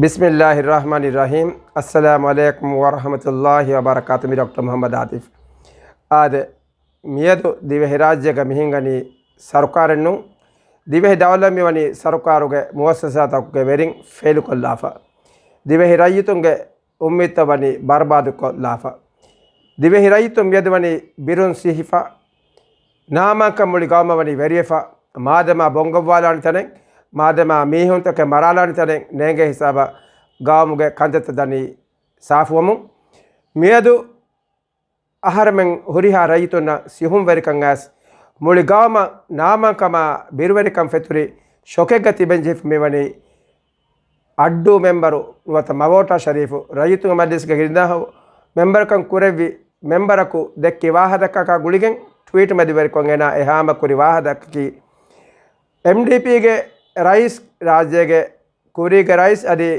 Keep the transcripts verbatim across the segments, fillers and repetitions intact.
ބިސްމިއްލާހި ރަޙްމާނި ރަޙީމް. އައްސަލާމު ޢަލައިކުމް ވަރަޙްމަތުﷲި ވަބަރަކާތު. މި ޑޮކްޓަރ މުޙައްމަދު އާތިފް. އާދެ، މިއަދު ދިވެހިރާއްޖޭގަ މިހިނގަނީ ސަރުކާރެއްނޫން. ދިވެހި ދައުލަތް މިވަނީ ސަރުކާރުގެ މުއައްސަސާތަކުގެ ވެރިން ފެއިލުކޮށްލާފަ. ދިވެހި ރައްޔިތުންގެ އުއްމީދުތައް ވަނީ ބަރުބާދުކޮށްލާފަ. ދިވެހި ރައްޔިތުން މިއަދު ވަނީ ބިރުން ސިހިފަ. ނާމާކަން މުޅި ގައުމަށް ވަނީ ވެރިވެފަ. މާދަމާ ބޮންގޮއްވާލާނެ ތަނެއް، މާދަމާ މީހުންތަކެއް މަރާލާނެ ތަނެއް ނޭނގޭ ހިސާބަށް ގައުމުގެ ކަންތައްތައް ދަނީ ސާފުވަމުން. މިއަދު އަހަރެމެން ހުރިހާ ރައްޔިތުންނަށް ސިހުންވެރިކަން އައިސް، މުޅި ގައުމަށް ނާމާކަމާ ބިރުވެރިކަން ފެތުރި ޝޮކެއްގަ ތިބެން ޖެހިފަ މިވަނީ އައްޑޫ މެމްބަރު ނުވަތަ މަވޯޓާ ޝަރީފު ރައްޔިތުންގެ މަޖިލިސްގެ ގިނަ މެމްބަރަކަށް ކުރެއްވި މެމްބަރަކު ދެއްކި ވާހަކަތަކާ ގުޅިގެން ޓްވީޓް މަދުވެރިކޮށް އޭނާ އެހާމަ ކުރި ވާހަކަތަކަކީ، އެމްޑީޕީގެ ރައީސް، ރާއްޖޭގެ ކުރީގެ ރައީސް އަދި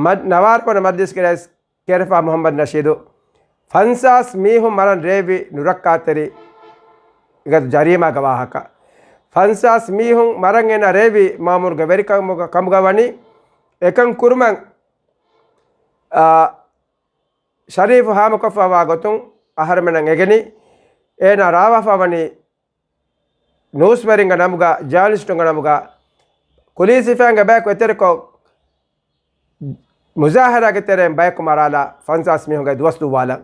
މަ-، ނަވާރަ ވަނަ މަޖިލިސްގެ ރައީސް ކެރެފާ މުހައްމަދު ނަޝީދު ފަންސާސް މީހުން މަރަން ރޭވި ނުރައްކާތެރި އިނގޭތޯ ޖަރީމާގެ ވާހަކަ. ފަންސާސް މީހުން މަރަން އޭނާ ރޭވި މާމޫރުގެ ވެރިކަމުގަ، ކަމުގަ ވަނީ. އެކަން ކުރުމަށް، އާ، ޝަރީފު ހާމަކޮށްފައިވާ ގޮތުން އަހަރެމެންނަށް އެނގެނީ، އޭނާ ރާވާފަ ވަނީ ނޫސްވެރިންގެ ނަމުގަ، ޖާނަލިސްޓުންގެ ނަމުގަ، ކުލީ ސިފައިންގެ ބަޔަކު އެތެރެކޮށް، މުޒާހަރާގެ ތެރެއިން ބަޔަކު މަރާލާ، ފަންސާސް މީހުންގެ ދުވަސް ދުއްވާލަން.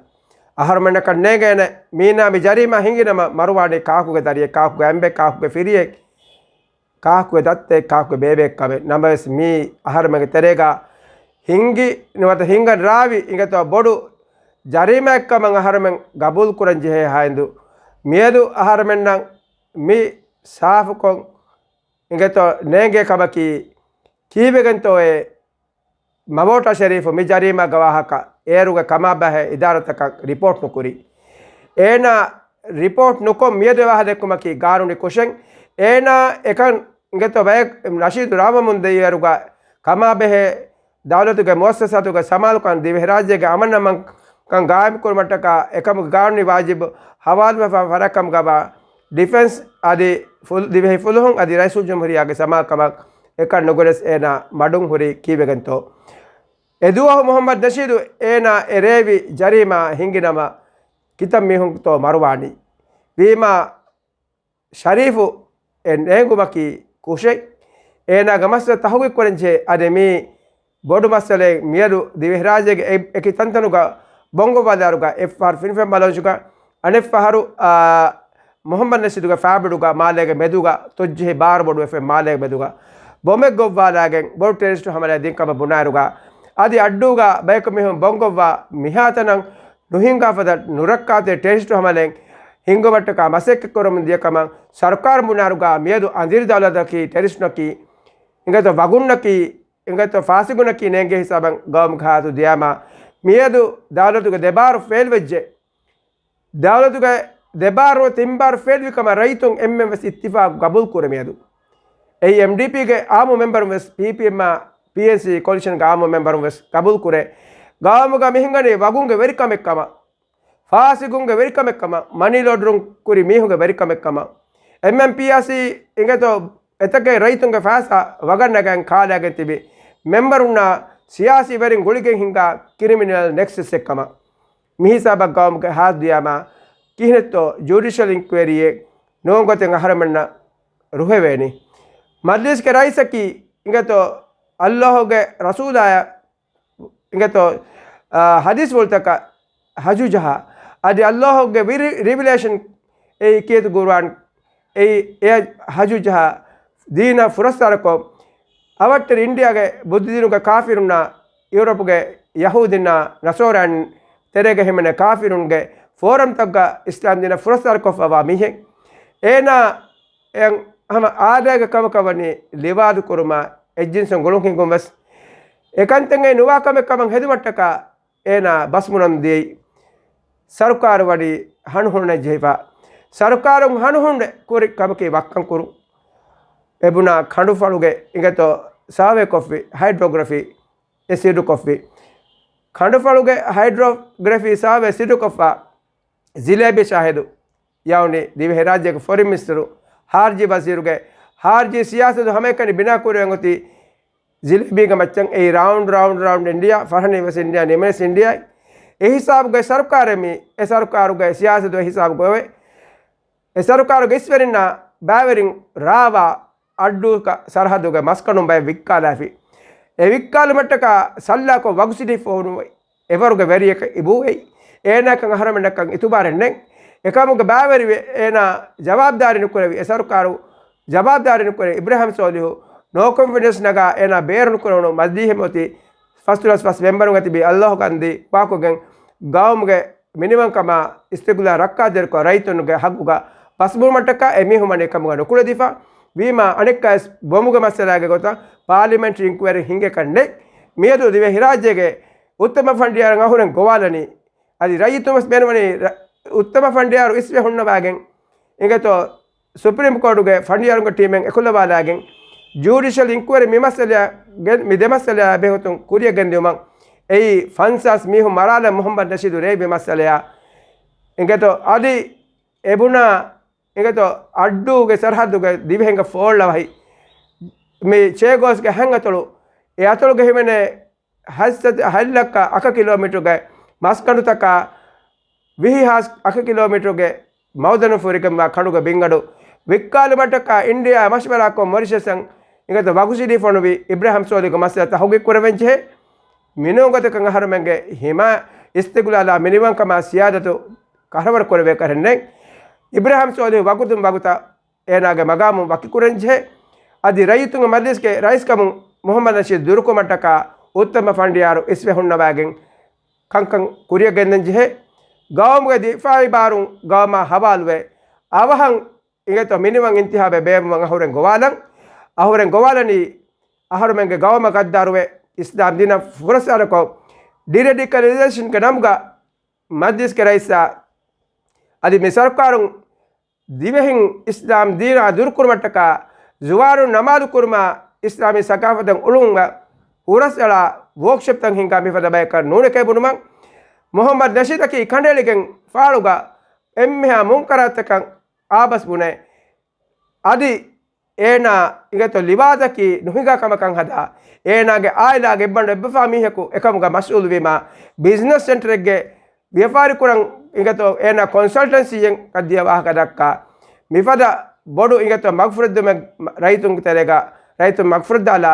އަހަރުމެންނަކަށް ނޭނގޭނެ، މީނާ މި ޖަރީމާ ހިނގި ނަމަ މަރުވާނީ ކާކުގެ ދަރިއެއް، ކާކުގެ އަނބެއް، ކާކުގެ ފިރިއެއް، ކާކުގެ ދައްތައެއް، ކާކުގެ ބޭބެއެއް ކަމެއް. ނަމަވެސް މީ އަހަރުމެންގެ ތެރޭގަ ހިނގި ނުވަތަ ހިނގަން ރާވި އިނގޭތޯ ބޮޑު ޖަރީމާއެއްކަމަށް އަހަރުމެން ގަބޫލުކުރަން ޖެހޭ ހާއިންދު. މިއަދު އަހަރުމެންނަށް މި ސާފުކޮށް އިނގޭތޯ ނޭނގޭ ކަމަކީ، ކީއްވެގެންތޯއޭ މަވޯޓާ ޝަރީފު މި ޖަރީމާގެ ވާހަކަ އޭރުގެ ކަމާބެހޭ އިދާރާތަކަށް ރިޕޯޓް ނުކުރީ؟ އޭނާ ރިޕޯޓް ނުކޮށް މިއަދު ވާހަކަ ދެއްކުމަކީ ގާނޫނީ ކުށެއް. އޭނާ އެކަން އިނގޭތޯ ބަޔަކު ނަޝީދު ރާވަމުން ދިޔައިރުގަ ކަމާބެހޭ ދައުލަތުގެ މުއައްސަސާތުގެ ސަމާލުކަން، ދިވެހިރާއްޖޭގެ އަމަން އަމާންކަން ގާއިމްކުރުމަށްޓަކާ އެކަމުގެ ގާނޫނީ ވާޖިބު ހަވާލުވެފަ ފަރައްކަމުގަވާ ޑިފެންސް އަދި ފުލް-، ދިވެހި ފުލުހުން އަދި ރައީސުލްޖުމްހޫރިއްޔާގެ ސަމާލުކަމަށް އެކަން ނުގުނަސް އޭނާ މަޑުން ހުރީ ކީއްވެގެންތޯ؟ އެދުވަހު މުހައްމަދު ނަޝީދު އޭނާ އެ ރޭވި ޖަރީމާ ހިނގި ނަމަ ކިތައް މީހުންތޯ މަރުވާނީ؟ ވީމާ ޝަރީފު އެ ނޭނގުމަކީ ކުށެއް. އޭނާގެ މައްސަލަ ތަހުގީގު ކުރަންޖެހޭ. އަދި މީ ބޮޑު މައްސަލައެއް. މިއަދު ދިވެހިރާއްޖޭގެ އެ-، އެކި ތަންތަނުގަ ބޮންގޮއްވާލާއިރުގަ އެއްފަހަރު ފިނިފެން ބަލަންސުގަ، އަނެއްފަހަރު، އާ، މުހައްމަދު ނަޝީދުގެ ފާބިޑުގަ މާލޭގެ މެދުގަ ތޮއްޖެހި ބާރު ބޮޑުވެފަ މާލޭގެ މެދުގަ ބޮމެއް ގޮއްވާލާގެން ބޮޑު ޓެރަރިސްޓު ހަމަލާއެއް ދިން ކަމަށް ބުނާއިރުގަ، އަދި އައްޑޫގަ ބަޔަކު މީހުން ބޮންގޮއްވާ މިހާތަނަށް ނުހިނގާ ފަދަ ނުރައްކާތެރި ޓެރަރިސްޓު ހަމަލައެއް ހިންގުމަށްޓަކާ މަސައްކަތް ކުރަމުން ދިޔަ ކަމަށް ސަރުކާރު ބުނާއިރުގަ މިއަދު އަނދިރި ދައުލަތަކީ ޓެރަރިސްޓުންނަކީ އިނގޭތޯ ވަގުންނަކީ، އިނގޭތޯ ފާސިގުންނަކީ ނޭނގޭ ހިސާބަށް ގައުމުގެ ހާލަތު ދިޔާމާ، މިއަދު ދައުލަތުގެ ދެބާރު ފެއިލްވެއްޖެ. ދައުލަތުގެ ދެބާރު ތިން ބާރު ފެއިލްވި ކަމަށް ރައްޔިތުން އެންމެން ވެސް އިއްތިފާގު ގަބޫލު ކުރޭ މިއަދު. އެއީ އެމްޑީޕީގެ އާއްމު މެމްބަރުން ވެސް ޕީޕީއެމްއާ ޕީއެންސީ ކޯލިޝަންގެ އާއްމު މެމްބަރުން ވެސް ގަބޫލު ކުރޭ. ގައުމުގަ މިހިނގަނީ ވަގުންގެ ވެރިކަމެއް ކަމަށް، ފާސިގުންގެ ވެރިކަމެއް ކަމަށް، މަނީ ލޯންޑްރިން ކުރި މީހުންގެ ވެރިކަމެއް ކަމަށް. އެމްއެމްޕީއާސީ އިނގޭތޯ އެތަކެއް ރައްޔިތުންގެ ފައިސާ ވަގަށް ނަގަން ކާލައިގެން ތިބި މެމްބަރުންނާ ސިޔާސީ ވެރިން ގުޅިގެން ހިނގާ ކްރިމިނަލް ނެކްސަސްއެއް ކަމަށް. މިހިސާބަށް ގައުމުގެ ހާލު ދިޔާމާ ކިހިނެއްތޯ ޖުޑިޝަލް އިންކުއަރީއެއް ނޯންގޮތެއް އަހަރެމެންނަށް ރުހެވޭނީ؟ މަޖްލިސްގެ ރައީސަކީ އިނގޭތޯ އައްލާހުގެ ރަސޫލާޔަށް އިނގޭތޯ، އާ، ޙަދީޘްފުޅުތަކަށް ހަޖު ޖަހާ، އަދި އައްލާހުގެ ވިރި-، ރިވިލޭޝަން އެއީ ކީރިތި ޤުރުއާން އެއީ އެ ހަޖު ޖަހާ ދީނަށް ފުރައްސާރަކޮށް، އަވަށްޓެރި އިންޑިއާގެ ބުއްދިދީނުގެ ކާފިރުންނާ ޔޫރަޕުގެ ޔަހޫދީންނާ ނަޞާރާއިން ތެރޭގަ ހިމެނޭ ކާފިރުންގެ ފޯރަމްތަކުގަ އިސްލާމްދީނަށް ފުރައްސާރަކޮށްފައިވާ މީހެއް. އޭނާ އެ ހަމަ އާދައިގެ ކަމަކަށް ވަނީ ލިވާދު ކުރުމާ އެއްޖިންސުން ގުޅުން ހިންގުން ވެސް. އެކަންތައް އެ ނުވާ ކަމެއް ކަމަށް ހެދުމަށްޓަކާ އޭނާ ބަސްބުނަން ދިޔައީ. ސަރުކާރު ވަނީ ހަނުހުންނަން ޖެހިފަ. ސަރުކާރުން ހަނުހުން ކުރި ކަމަކީ ވައްކަން ކުރުން. އެ ބުނާ ކަނޑުފަޅުގެ އިނގޭތޯ ސާވޭ ކޮށްފި ހައިޑްރޯގްރަފީ އެ ސިޑުކޮށްފި. ކަނޑުފަޅުގެ ހައިޑްރޯގްރަފީ ސާވޭ ސިޑުކޮށްފަ ޒިލޭބީ ޝާހިދު ޔައުނީ ދިވެހިރާއްޖޭގެ ފޮރިން މިނިސްޓަރު، ހާރިޖީ ވަޒީރުގެ ހާރިޖީ ސިޔާސަތު ހަމައެކަނި ބިނާކުރެވެން އޮތީ ޖިލޭބީގެ މައްޗަށް އެއީ ރައުންޑް ރައުންޑް ރައުންޑް އިންޑިއާ، ފަށަނީ ވެސް އިންޑިއާ، ނިމެނެސް އިންޑިއާ. އެ ހިސާބުގައި ސަރުކާރެއް މި، އެ ސަރުކާރުގެ ސިޔާސަތު އެ ހިސާބުގައި އެ ސަރުކާރުގެ އިސްވެރިންނާ ބައިވެރިން ރާވާ އައްޑޫ ކަ-، ސަރަހައްދުގެ މަސްކަނޑުން ބައެއް ވިއްކާލާފި. އެ ވިއްކާލުމަށްޓަކާ ސައްލާކޮށް ވަގުސިޑި ފޯނު އެވަރުގެ ވެރިޔަކަށް އިބޫއެއް. އޭނާކަން އަހަރުމެންނަކަށް އިތުބާރެއް ނެތް. އެކަމުގެ ބައިވެރިވެ އޭނާ ޖަވާބުދާރީ ނުކުރެވި، އެ ސަރުކާރު ޖަވާބުދާރީ ނުކުރެވި، އިބްރާހިމް ސޯލިހު ނޯ ކޮންފިޑެންސް ނަގާ އޭނާ ބޭރު ނުކުރެވުނު މަޖިލީހެއް އޮތީ ފަސްދޮޅަސް ފަސް މެމްބަރުން އެތިބި އަލްލާހު ކަންދީ ވާކުގެން ގައުމުގެ މިނިވަންކަމާ އިސްތިގްލާލް ރައްކާތެރިކޮށް ރައްޔިތުންގެ ހައްގުގަ ބަސްބުނުމަށްޓަކާ އެމީހުން ވަނީ އެކަމުގަ ނުކުޅެދިފަ ވީމާ، އަނެއްކާވެސް ބޮމުގެ މައްސަލާގެ ގޮތަށް ޕާލިމެންޓްރީ އިންކުއަރީ ހިނގޭކަށް ނެތް. މިއަދު ދިވެހިރާއްޖޭގެ އުއްތަމަ ފަނޑިޔާރުން އަހުރެން ގޮވާލަނީ. އަދި ރައްޔިތުން ވެސް ބޭނުންވަނީ ރަ-، އުއްތަމަ ފަނޑިޔާރު އިސްވެ ހުންނަވާގެން އިނގޭތޯ ސުޕްރީމް ކޯޓުގެ ފަނޑިޔާރުންގެ ޓީމެއް އެކުލަވާލާގެން ޖުޑިޝަލް އިންކުއަރީ މި މައްސަލަޔާ ގެ-، މި ދެ މައްސަލަޔާ ބެހުތުން ކުރިއަށް ގެންދިއުމަށް އެއީ ފަންސާސް މީހުން މަރާލަން މުހައްމަދު ނަޝީދު ރޭވި މައްސަލަޔާ. އިނގޭތޯ އަދި އެބުނާ އިނގޭތޯ އައްޑޫގެ ސަރަހައްދުގެ ދިވެހިންގެ ފޯޅަވަހި މި ޗޭގޯސްގެ ހަން އަތޮޅު، އެ އަތޮޅުގެ ހިމެނޭ ހަތްސަތް ހަތް ލައްކަ އަކަ ކިލޯމީޓަރުގެ މަސްކަނޑުތަކާ ވިހި ހާސް އަކަ ކިލޯމީޓަރުގެ މައުދަނު ފުރިގެންވާ ކަނޑުގެ ބިންގަނޑު ވިއްކާލުމަށްޓަކާ އިންޑިއާ މަޝްވަރާކޮށް މޮރިޝަސްއަށް އިނގޭތޯ ވަގުސިޑި ފޮނުވި އިބްރާހިމް ސޯލިހުގެ މައްސަލަ ތަހުގީގު ކުރެވެން ޖެހޭ. މިނޫން ގޮތަކަށް އަހަރުމެންގެ ހިމާ އިސްތިގްލާލާ މިނިވަންކަމާ ސިޔާދަތު ކަށަވަރު ކުރެވޭކަށެއް ނެތް. އިބްރާހިމް ސޯލިހު ވަގުތުން ވަގުތަށް އޭނާގެ މަގާމު ވަކިކުރަންޖެހޭ. އަދި ރައްޔިތުންގެ މަޖިލިސްގެ ރައީސްކަމުން މުހައްމަދު ނަޝީދު ދުރުކުރުމަށްޓަކާ އުއްތަމަ ފަނޑިޔާރު އިސްވެ ހުންނަވާގެން ކަންކަން ކުރިއަށް ގެންދަން ޖެހޭ. ގައުމުގެ ދިފާއީ ބާރުން ގައުމާ ހަވާލުވެ، އަވަހަށް އިނގޭތޯ މިނިވަން އިންތިހާބެއް ބޭއްވުމަށް އަހުރެން ގޮވާލަން. އަހުރެން ގޮވާލަނީ އަހަރުމެންގެ ގައުމަށް ގައްދާރުވެ، އިސްލާމް ދީނަށް ފުރައްސާރަކޮށް، ޑީރެޑިކަލައިޒޭޝަންގެ ނަމުގަ މަޖިލިސްގެ ރައީސާ އަދި މި ސަރުކާރުން ދިވެހިން އިސްލާމް ދީނާ ދުރުކުރުމަށްޓަކާ، ޒުވާނުން ނަމާދު ކުރުމާ، އިސްލާމީ ސަގާފަތަށް އުޅުން ހުރަސްއަޅާ ވޯކްޝޮޕްތައް ހިންގާ މިފަދަ ބަޔަކަށް ނޫނެކޭ ބުނުމަށް، މުހައްމަދު ނަޝީދަކީ ކަނޑައެޅިގެން ފާޅުގަ އެންމެހާ މުންކަރާތަކަށް އާބަސް ބުނެ، އަދި އޭނާ އިނގޭތޯ ލިވާދަކީ ނުހިނގާ ކަމަކަށް ހަދާ، އޭނާގެ އާއިލާގެ އެއްބަނޑު އެއްބަފާ މީހަކު އެކަމުގަ މަސްއޫލުވީމާ، ބިޒްނަސް ސެންޓަރެއްގެ ވިޔަފާރި ކުރަން އިނގޭތޯ އޭނާ ކޮންސަލްޓެންސީއެއް ކައްދިޔަ ވާހަކަ ދައްކާ، މިފަދަ ބޮޑު އިނގޭތޯ މަގުފުރެއްދުމެއް ރައްޔިތުންގެ ތެރޭގަ ރައްޔިތުން މަގުފުރެއްދާލާ،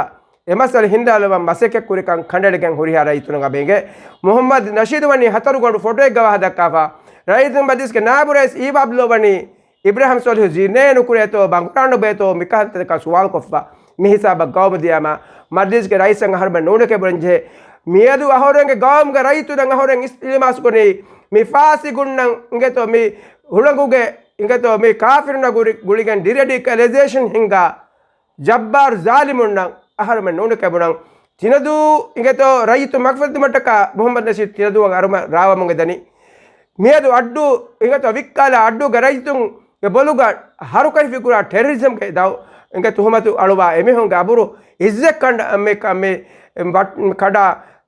އެ މައްސަލަ ހިންދާލަވަން މަސައްކަތް ކުރިކަން ކަނޑައެޅިގެން ހުރިހާ ރައްޔިތުން އަބޭގެ މުހައްމަދު ނަޝީދު ވަނީ ހަތަރު ގަނޑު ފޮޓޯއެއްގަ ވާހަކަ ދައްކާފަ، ރައްޔިތުން މަޖިލިސްގެ ނާއިބު ރައީސް އީވާ އަބްދުﷲ ވަނީ އިބްރާހިމް ސޯލިހު ޖިނޭ ނުކުރޭތޯ ބަނގުރާނުބޭތޯ މިކަހަލަ ތަނަކަށް ސުވާލުކޮށްފަ، މި ހިސާބަށް ގައުމު ދިޔާމާ، މަޖިލިސްގެ ރައީސަށް އަހަރުމެން ނޫނެކޭ ބުނަންޖެހޭ. މިއަދު އަހަރެންގެ ގައުމުގެ ރައްޔިތުންނަށް އަހަރެން އިލްތިމާސް ކުރަނީ، މި ފާސިގުންނަށް އިނގޭތޯ މި ހުޅަނގުގެ އިނގޭތޯ މި ކާފިރުންނަށް ގުރި-، ގުޅިގެން ޑީރެޑިކަލައިޒޭޝަން ހިންގާ ޖައްބާރު ޒާލިމުންނަށް އަހަރުމެން ނޫނެކޭ ބުނަން. ތިނަދޫ އިނގޭތޯ ރައްޔިތުން މަގުފުރެއްދުމަށްޓަކާ މުހައްމަދު ނަޝީދު ތިނަދޫއަށް އަރުމަ ރާވަމުން އެދަނީ. މިއަދު އައްޑޫ އިނގޭތޯ ވިއްކާލާ އައްޑޫގެ ރައްޔިތުންގެ ބޮލުގަ ހަރުކަށި ފިކުރާ ޓެރަރިޒަމްގެ ދައު އިނގޭ ތުހުމަތު އަޅުވާ އެމީހުންގެ އަބުރު އިއްޒަތް ކަނޑ-، މި ކަ-، މި ވަޓް-، ކަޑާ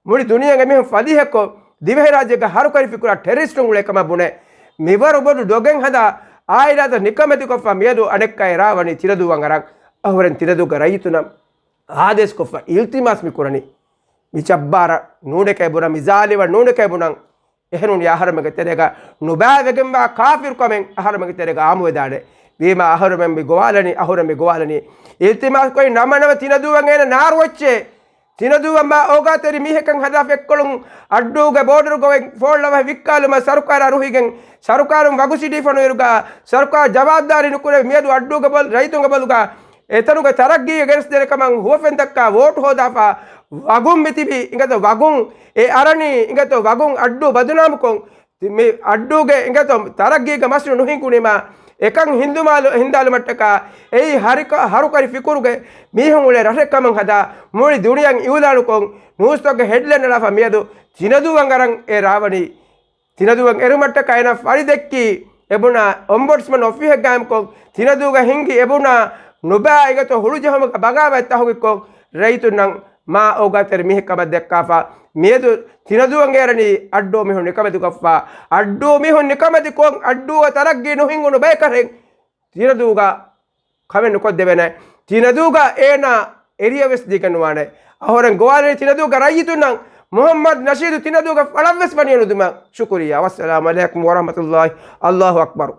މުޅި ދުނިޔޭގެ މީހުން ފަލިހައްކޮށް، ދިވެހިރާއްޖޭގަ ހަރުކަށި ފިކުރާ ޓެރަރިސްޓުން އުޅޭ ކަމަށް ބުނެ، މިވަރު ބޮޑު ޑޮގެއް ހަދާ އާއިލާތައް ނިކަމެތިކޮށްފަ މިއަދު އަނެއްކާ އެ ރާވަނީ ތިނަދޫއަށް އަރަން. އަހުރެން ތިނަދޫގެ ރައްޔިތުންނަށް އާދޭސްކޮށްފަ އިލްތިމާސް މި ކުރަނީ. މި ޖައްބާރަށް ނޫނެކޭ ބުނަން، މި ޒާލިމަށް ނޫނެކޭ ބުނަން. އެހެނުން އަހަރެމެންގެ ތެރޭގަ ނުބައިވެގެންވާ ކާފިރުކަމެއް އަހަރެމެންގެ ތެރޭގަ އާއްމުވެދާނެ. ވީމާ އަހަރެމެން މި ގޮވާލަނީ، އަހަރެން މި ގޮވާލަނީ. އިލްތިމާސް ކުރި ނަމަ ނަމަ ތިނަދޫއަށް އޭނަ ނާރުއެއްޗެއް. ތިނަދޫއަށް މާ އޯގާތެރި މީހަކަށް ހަދާފަ އެއްކޮޅުން އައްޑޫގެ ބޯޑަރުގަ އޮތް ފޯޅަވަހި ވިއްކާލުމަށް ސަރުކާރާ ރުހިގެން، ސަރުކާރުން ވަގުސިޑީ ފޮނުއިރުގަ، ސަރުކާރު ޖަވާބުދާރީ ނުކުރެވި މިއަދު އައްޑޫގެ ބޮލް-، ރައްޔިތުންގެ ބޮލުގަ އެތަނުގެ ތަރައްގީގެ ގެނެސްދޭނެ ކަމަށް ހުވަފެން ދައްކާ ވޯޓު ހޯދާފަ ވަގުން މިތިބީ އިނގޭތޯ ވަގުން އެ އަރަނީ އިނގޭތޯ ވަގުން އައްޑޫ ބަދުނާމުކޮށް، ތި-، މި އައްޑޫގެ އިނގޭތޯ ތަރައްގީގެ މަސްރު ނުހިނގުނީމާ އެކަން ހިންދުމާލު-، ހިންދާލުމަށްޓަކާ އެއީ ހަރިކަ-، ހަރުކަށި ފިކުރުގެ މީހުން އުޅޭ ރަށެއް ކަމަށް ހަދާ މުޅި ދުނިޔެއަށް އިއުލާނުކޮށް ނޫސްތަކުގެ ހެޑްލައިން އަޅާފަ މިއަދު ތިނަދޫއަށް އަރަން އެ ރާވަނީ. ތިނަދޫއަށް އެރުމަށްޓަކާ އޭނާ ފަރި ދެއްކީ އެބުނާ އޮމްބުޑްސްމަން އޮފީހެއް ގާއިމްކޮށް، ތިނަދޫގަ ހިންގި އެބުނާ ނުބައި އިނގޭތޯ ހުޅުޖެހުމުގެ ބަޣާވާތް ތަހުގީގުކޮށް، ރައްޔިތުންނަށް މާ އޯގާތެރި މީހެއް ކަމަށް ދައްކާފަ، މިއަދު ތިނަދޫއަށް އޭރަނީ އައްޑޫ މީހުން ނިކަމެތިކޮށްފަ، އައްޑޫ މީހުން ނިކަމެތިކޮށް، އައްޑޫގަ ތަރައްގީ ނުހިންގުނު ބައެއް ކަށެއް ތިނަދޫގަ ކަމެއް ނުކޮށްދެވޭނެ. ތިނަދޫގަ އޭނާ އެރިޔަ ވެސް ދީގެން ނުވާނެ. އަހަރެން ގޮވާލެވޭ ތިނަދޫގަ ރައްޔިތުންނަށް މުޙައްމަދު ނަޝީދު ތިނަދޫގަ ފަޅަށްވެސް ވަނީ ނުދިމާ. ޝުކުރިއްޔާ. ވައްސަލާމު ޢަލައިކުމް ވަރަޙްމަތުﷲ. ﷲ އަކްބަރު.